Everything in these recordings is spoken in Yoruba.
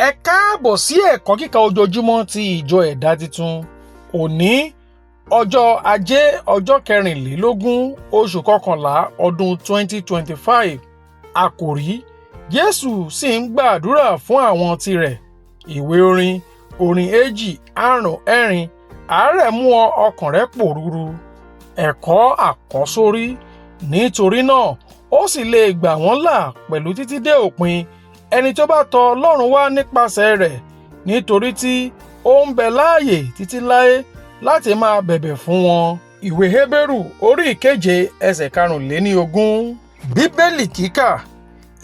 Ẹ káàbọ̀ sí ẹ̀kọ́ kíkà ojoojúmọ́ ti ìjọ Ẹ̀dá Titun. Òní, ọjọ́ Ajé, ọjọ́ 24 oṣù kọkànlá ọdún 2025. Àkòrí: Jésù sì ń gbàdúrà fún àwọn tirẹ̀. Ìwé orin, orin 2, 5, 4. Àárẹ̀ mú ọ, ọkàn rẹ pòrúurú. Ẹ̀kọ́ àkọ́sórí. Nítorí náà, ó sì lè gbà wọ́n là pẹ̀lú títí dé òpin ẹni tó bá tọ Ọlọ́run wá nípasẹ̀ rẹ̀, nítorí tí ó ń bẹ láàyè títí láé láti máa bẹ̀bẹ̀ fún wọn. Ìwé Hébérù orí 7 ẹsẹ̀ 25. Bíbélì kíkà.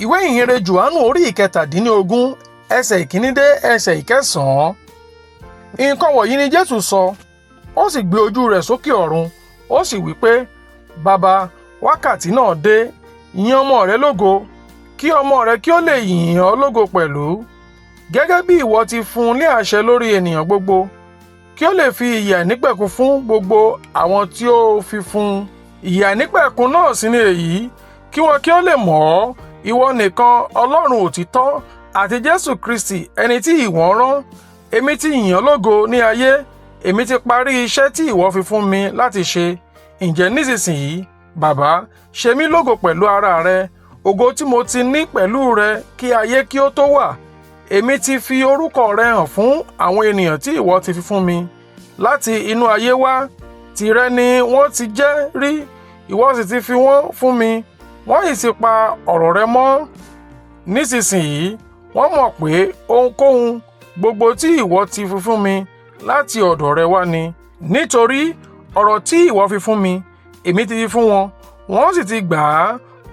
Ìwé ìhìnrere Jòhánù orí 17 ẹsẹ̀ 1 dé ẹsẹ̀ 9. Nǹkan wọ̀nyí ni Jésù sọ, ó sì gbé ojú rẹ̀ sókè ọ̀run, ó sì wí pé, "Baba, wákàtí náà dé, yìn ọmọ rẹ lógo, kí ọmọ rẹ kí ó lè yìn ọ́ lógo pẹ̀lú. Gẹ́gẹ́ bí ìwọ ti fún un ní àṣẹ lórí ènìyàn gbogbo, kí ó lè fi ìyè àìnípẹ̀kun fún gbogbo àwọn tí ó fi fún un. Ìyè àìnípẹ̀kun náà sì ni èyí, kí wọn kí ó lè mọ̀ ọ́, ìwọ nìkan Ọlọ́run òtítọ́, àti Jésù Kristi ẹni tí ìwọ rán. Èmi ti yìn ọ́ lógo ní ayé, èmi ti parí iṣẹ́ tí ìwọ fi fún mi láti ṣe. Ǹjẹ́ nísinsìnyí, Bàbá, ṣe mí lógo pẹ̀lú ara rẹ, ògo tí mo ti ní pẹ̀lú rẹ kí ayé kí ó tó wà. Èmi ti fi orúkọ rẹ hàn fún àwọn ènìyàn tí ìwọ ti fi fún mi láti inú ayé wá. Tìrẹ ni wọ́n ti jẹ́ rí, ìwọ sì ti fi wọ́n fún mi, wọ́n sì ti pa ọ̀rọ̀ rẹ mọ́. Nísinsìnyí wọ́n mọ̀ pé ohunkóhun gbogbo tí ìwọ ti fi fún mi láti ọ̀dọ̀ rẹ wá ni. Nítorí ọ̀rọ̀ tí ìwọ fi fún mi, èmi ti fi fún wọn, wọ́n sì ti gbà á,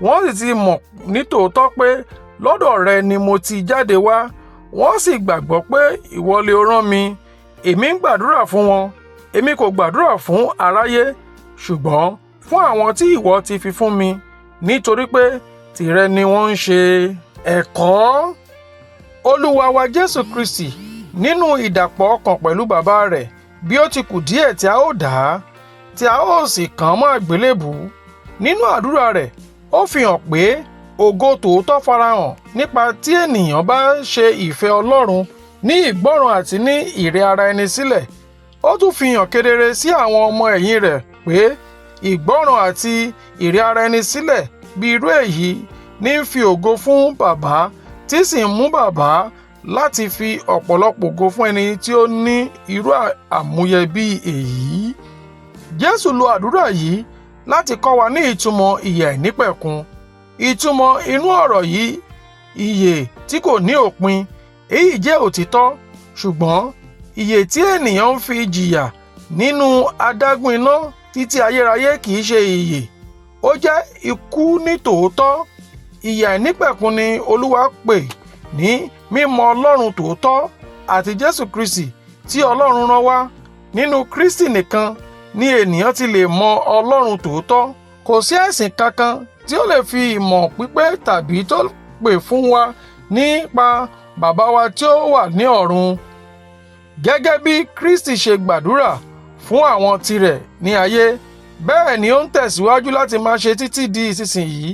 wọ́n sì ti mọ̀ nítòótọ́ pé lọ́dọ̀ rẹ ni mo ti jáde wá, wọ́n sì gbàgbọ́ pé ìwọ lè rán mi. Èmi ń gbàdúrà fún wọn, èmi kò gbàdúrà fún aráyé, ṣùgbọ́n fún àwọn tí ìwọ ti fi fún mi, nítorí pé tìrẹ ni wọ́n ń ṣe." Ẹ̀kọ́. Olúwa wa Jésù Kristi nínú ìdàpọ̀ ọkàn pẹ̀lú bàbá rẹ̀ bí ó ti kù díẹ̀ tí a ó dá, tí a ó sì kàn mọ́ àgbélébùú. Nínú àdúrà rẹ̀, ó fi hàn pé ògo tòótọ́ farahàn nípa tí ènìyàn bá ṣe ìfẹ́ Ọlọ́run ní ìgbọ́ràn àti ní ìrẹ ara ẹni sílẹ̀. Ó tún fi hàn kedere sí àwọn ọmọ ẹ̀yìn rẹ̀ pé ìgbọ́ràn àti ìrẹ ara ẹni sílẹ̀ bí irú èyí ní ń fi ògo fún Bàbá, tí sì ń mú Bàbá láti fi ọ̀pọ̀lọpọ̀ ògo fún ẹni tí ó ní irú àmúyẹ bí èyí. Jésù lo àdúrà yìí láti kọ́ wa ní ìtumọ̀ ìyè àìnípẹ̀kun. Ìtumọ̀ inú ọ̀rọ̀ yìí, ìyè tí kò ní òpin, èyí jẹ́ òtítọ́, ṣùgbọ́n ìyè tí ènìyàn ń fi jìyà nínú adágún iná títí ayérayé kì í ṣe ìyè, ó jẹ́ ikú ní tòótọ́. Ìyè àìnípẹ̀kun ni Olúwa pè ní mímọ̀ Ọlọ́run tòótọ́ àti Jésù Kristi tí Ọlọ́run rán wá. Nínú Kristi nìkan ni ènìyàn ti lè mọ Ọlọ́run tòótọ́. Kò sí ẹ̀sìn kankan tí ó lè fi ìmọ̀ pípé tàbí tó pé fún wa nípa Bàbá wa tí ó wà ní ọ̀run. Gẹ́gẹ́ bí Kristi ṣe gbàdúrà fún àwọn tirẹ̀ ní ayé, bẹ́ẹ̀ ni ó ń tẹ̀síwájú láti máa ṣe títí di ìsinsìnyí.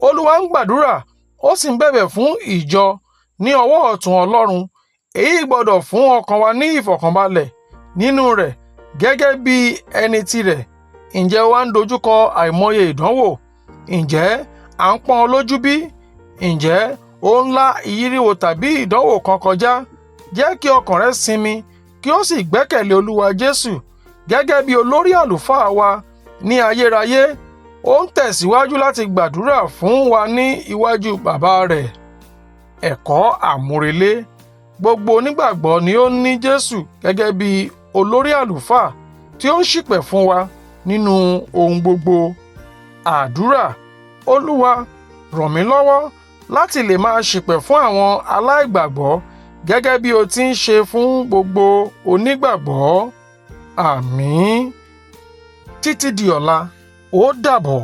Olúwa ń gbàdúrà, ó sì ń bẹ̀bẹ̀ fún ìjọ ní ọwọ́ ọ̀tún Ọlọ́run. Èyí gbọ́dọ̀ fún ọkàn wa ní ìfọ̀kànbalẹ̀ nínú rẹ̀ gẹ́gẹ́ bí ẹni tirẹ̀. Ǹjẹ́ o wá ń dojúkọ àìmọye ìdánwò? Ǹjẹ́ à ń pọ́n ọ lójú bí? Ǹjẹ́ o ń la ìyíríwò tàbí ìdánwò kan kọjá? Jẹ́ kí ọkàn rẹ sinmi kí ó sì gbẹ́kẹ̀lé Olúwa Jésù gẹ́gẹ́ bí olórí àlùfáà wa ní ayérayé. Ó ń tẹ̀síwájú láti gbàdúrà fún wa ní iwájú Bàbá rẹ̀. Ẹ̀kọ́ àmúrelé. Gbogbo onígbàgbọ́ ni ó ní Jésù gẹ́gẹ́ bí olórí àlùfáà tí ó ń ṣìpẹ̀ fún wa nínú ohun gbogbo. Àdúrà. Olúwa, ràn mí lọ́wọ́ láti lè máa ṣìpẹ̀ fún àwọn aláìgbàgbọ́ gẹ́gẹ́ bí o ti ń ṣe fún gbogbo onígbàgbọ́. Àmín. Títí di ọ̀la, ó dàbọ̀.